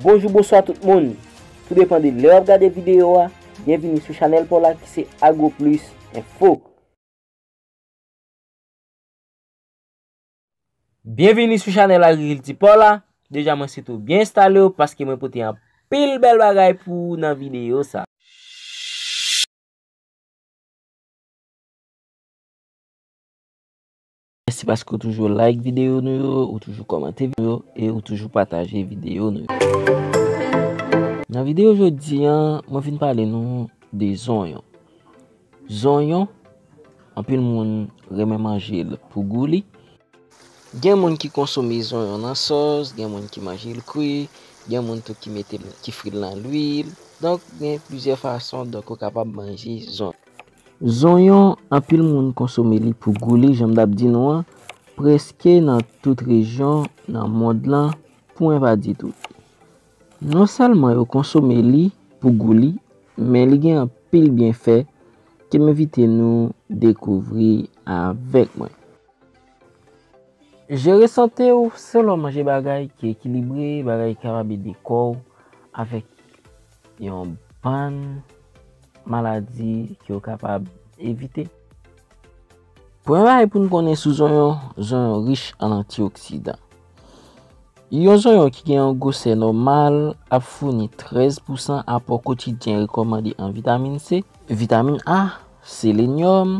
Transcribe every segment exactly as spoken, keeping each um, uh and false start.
Bonjou, bonswa tout moun. Tou depann de lè w ap gade videyo a, byenvini sou chanèl pa w la ki se Agro Plus Info. Byenvini sou chanèl Agrikilti pa w la. Deja mwen swete w byen enstale w paske mwen pote anpil bèl bagay pou ou nan videyo sa. Mèsi paske ou toujou like videyo nou yo, ou toujou kòmante videyo yo e ou toujou pataje videyo nou yo. Nan videyo jodi a, mwen vin pale nou de zonyon. Zonyon, anpil moun renmen manje l pou gou li. Gen moun ki konsome zonyon nan sòs, gen moun ki manje l kri, gen moun tou ki mete l, ki fri l nan lwil. Donk, gen plizyè fason, donk, ou kapab manje zonyon. Zonyon, anpil moun konsome li pou gou li, jan m t ap di nou an, prèske nan tout rejyon nan mond lan, pou mwen pa di tout. Non sèlman yo konsome li pou gou li, men li gen anpil byenfè ke m envite nou dekouvri avèk mwen. Jere sante w selon manje bagay ki ekilibre, bagay ki kapab ede kò w avèk yon bann maladi ke w kapab evite. Premye bagay pou n konnen sou zonyon, zonyon rich an antioksidan. Yon zonyon ki gen yon gwosè nòmal ap founi trèz pousan apò kotidyen rekòmande an vitamin C, vitamin A, selenyòm,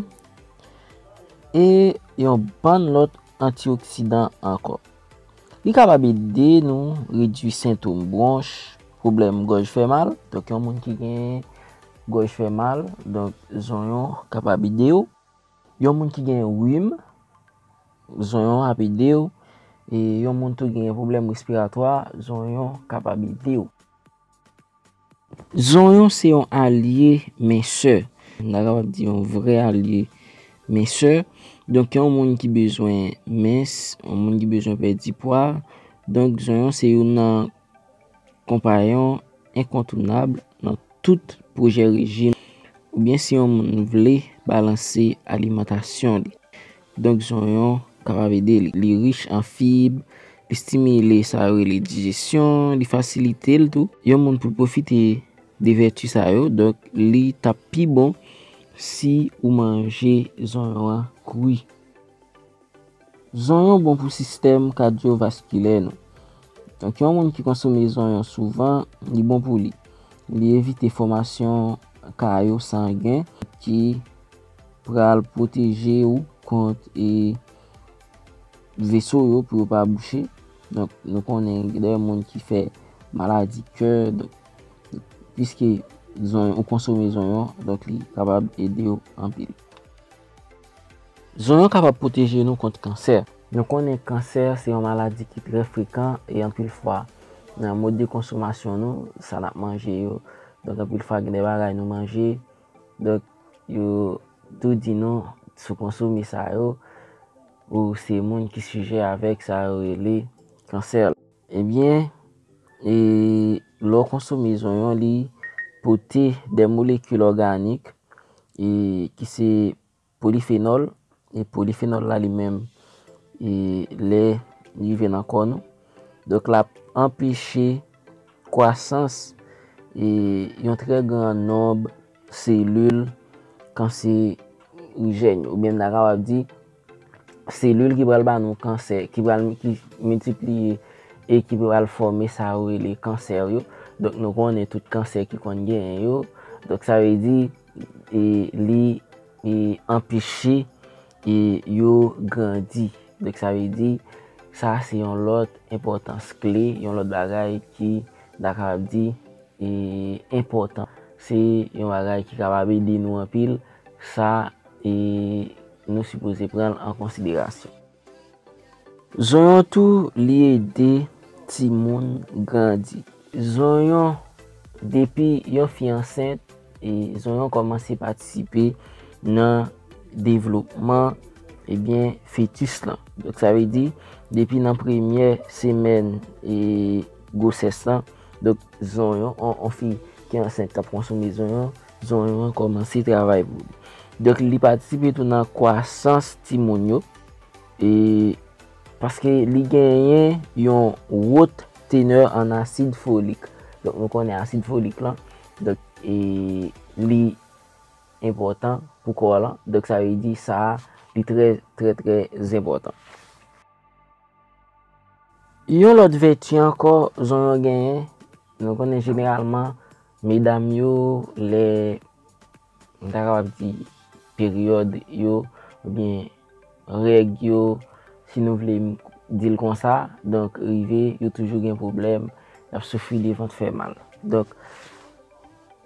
e yon bann lòt antioksidan ankò. Li kapab ede nou redui sentòm bwonch, pwoblèm gòj fè mal. Donk, yon moun ki gen gòj fè mal, donk, zonyon kapab ede w. Yon moun ki gen rim, zonyon ap ede w. E yon moun tou ki gen pwoblèm respiratwa, zonyon kapab ede w. Zonyon se yon alye mensè. Nou ta kapab di yon vrè alye mensè. Donk, yon moun ki bezwen mens, yon moun ki bezwen pèdi pwa. Donk, zonyon se youn nan konpayon enkontounab nan tout pwojè rejim. Oubyen si yon moun vle balanse alimantasyon li. Donk, zonyon kapab ede li. Li rich an fib, li stimile sa yo rele dijesyon, li fasilite l tou. Yon moun pou l pwofite de vèti sa yo, donk, li t ap pi bon si ou manje zonyon an kri. Zonyon bon pou sistèm kadyovaskilè nou. Donk, yon moun ki konsome zonyon souvan, li bon pou li. Li evite fòmasyon kayo sangen ki pral pwoteje ou kont, e, veso yo pou yo pa bouche. Donk, nou konnen gen de moun ki fè maladi kè. Donk, piske zonyon, ou konsome zonyon, donk li kapab ede w anpil. Zonyon kapab pwoteje nou kont kansè. Nou konnen kansè se yon maladi ki trè frekan e anpil fwa nan mòd de konsomasyon nou, sa n ap manje yo. Donk, anpil fwa, gen de bagay nou manje. Donk, yo tou di nou, si w konsome sa yo, ou se moun ki sijè avèk sa yo rele kansè. Ebyen, e, lè w konsome zonyon, li pote de molekil òganik, e, ki se polifenòl, e polifenòl la li menm, e lè li rive nan kò nou, donk, l ap anpeche kwasans, e yon trè gran nonb selil kanserijèn, oubyen n ta kapab di selil ki pral ba nou kansè, ki pral, ki miltipliye e ki pral fòme sa yo rele kansè yo. Donk, nou konnen tout kansè ki konn genyen yo. Donk, sa vle di, e, li, e, anpeche, e, yo grandi. Donk, sa vle di, sa se yon lòt enpòtans kle, yon lòt bagay ki, n ta kapab di, e, enpòtan. Se yon bagay ki kapab ede nou anpil. Sa, e, nou sipoze pran l an konsiderasyon. Zonyon tou, li ede timoun grandi. Zonyon, depi yon fi ansent, e zonyon kòmanse patisipe nan devlopman, ebyen, fetis lan. Donk, sa vle di, depi nan premyè semèn, e, gwosès lan, donk, zonyon, on, on fi ki ansent k ap konsome zonyon, zonyon an kòmanse travay pou li. Donk, li patisipe tou nan kwasans timoun yo. E paske li genyen yon wot Teneur en acide folique. Donk, nou konnen asid folik lan. Donk, e, li enpòtan pou kò lan. Donk, sa vle di sa a, li trè, trè, trè enpòtan. Yon lòt vèti ankò, zonyon genyen, nou konnen jeneralman, medam yo, lè, m ta kapab di, peryòd yo, oubyen règ yo, si nou vle m di l konsa, donk, rive, yo toujou gen pwoblèm, y ap soufri de vant fè mal. Donk,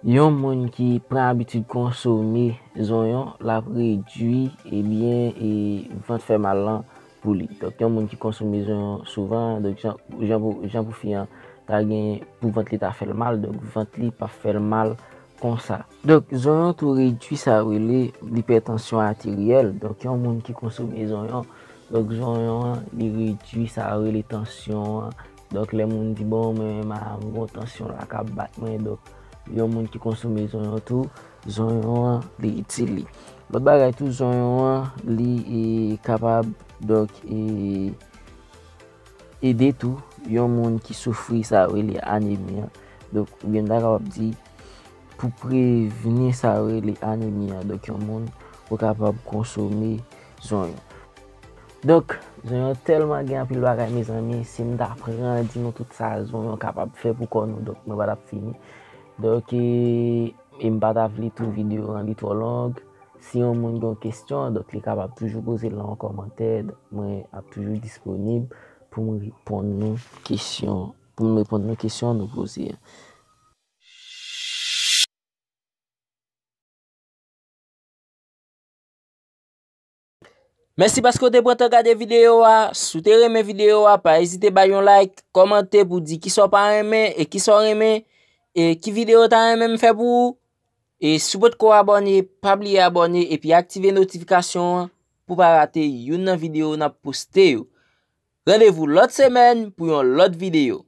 yon moun ki pran abitid konsome zonyon, l ap redui, ebyen, e, vant fè mal lan pou li. Donk, yon moun ki konsome zonyon souvan, donk, jan, jan pou, jan pou fi an ta gen, pou vant li ta fè l mal, donk, vant li p ap fè l mal konsa. Donk, zonyon tou redui sa yo rele lipètansyon ateryèl. Donk, yon moun ki konsome zonyon, donk, zonyon an, li redui sa yo rele tansyon an. Donk, lè moun di, "Bon, mwen menm, a, m gon tansyon la k ap bat mwen." Donk, yon moun ki konsome zonyon tou, zonyon an, li itil li. Lòt bagay tou, zonyon an, li, e, kapab, donk, e, ede tou yon moun ki soufri sa yo rele anemi an. Donk, oubyen m ta kapab di, pou prevni sa yo rele anemi an. Donk, yon moun ou kapab konsome zonyon. Donk, zonyon tèlman gen anpil bagay, mezanmi, si m ta pran di nou tout sa zonyon kapab fè pou kò nou, donk, mwen pa t ap fini. Donk, e, e m pa ta vle tou videyo an li twò long. Si yon moun gen yon kesyon, donk, li kapab toujou poze l nan yon kòmantè. Donk, mwen ap toujou disponib pou m reponn nou kesyon, pou m reponn nou kesyon nou poze a. Mèsi paske w te pran tan gade videyo a. Si w te renmen videyo a, pa ezite bay yon like, kòmante pou di kisa w pa renmen e kisa w renmen, e ki videyo w ta renmen m fè pou ou. E si w potko abòne, pa bliye abòne epi aktive notifikasyon an pou w pa rate youn nan videyo n ap poste yo. Randevou lòt semèn pou yon lòt videyo.